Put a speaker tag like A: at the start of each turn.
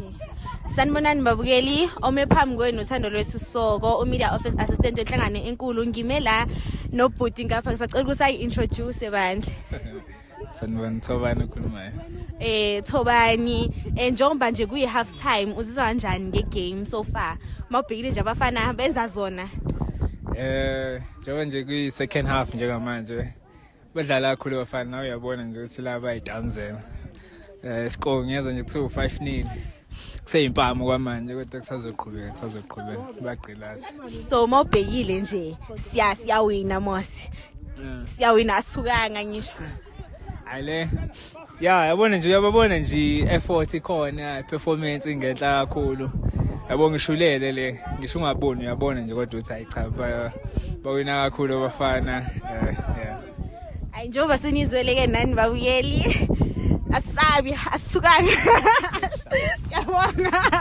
A: Okay. Sanibonani babukeli, ome phambi kwenu uthando lwethu Soko, umedia office assistant wenhlangano enkulu. Ngime la nobhuti ngapha, ngisacela ukuthi ayi-introduce bandla.
B: Sanibona, Thobani okhulumayo.
A: Thobani, njengoba nje kuyi half time, uzizwa kanjani ngegame so far? Mawubhekile nje abafana benza zona.
B: Njengoba nje kuyi second half njengamanje, badlala kakhulu abafana, nawe uyabona nje ukuthi la bayidamzela. Score ngiyeza nje kuthiwa 5-0. Kuseyimpamo kwamanje, kodwa kusazoqhubeka, kusazoqhubeka, bagqilaza.
A: So mawubhekile nje siyawina mos. Siyawina, asukanga ngisho.
B: Hayi, ya, yabona nje, uyababona nje, effort ikhona, performance ingenhla kakhulu. Yabo, ngishulele le, ngisho ungaboni uyabona nje, kodwa uthi hayi cha, bawina kakhulu abafana, yeah.
A: Ayi, njengoba senizwele ke nani babukeli, asabi, asukanga. Siyabona.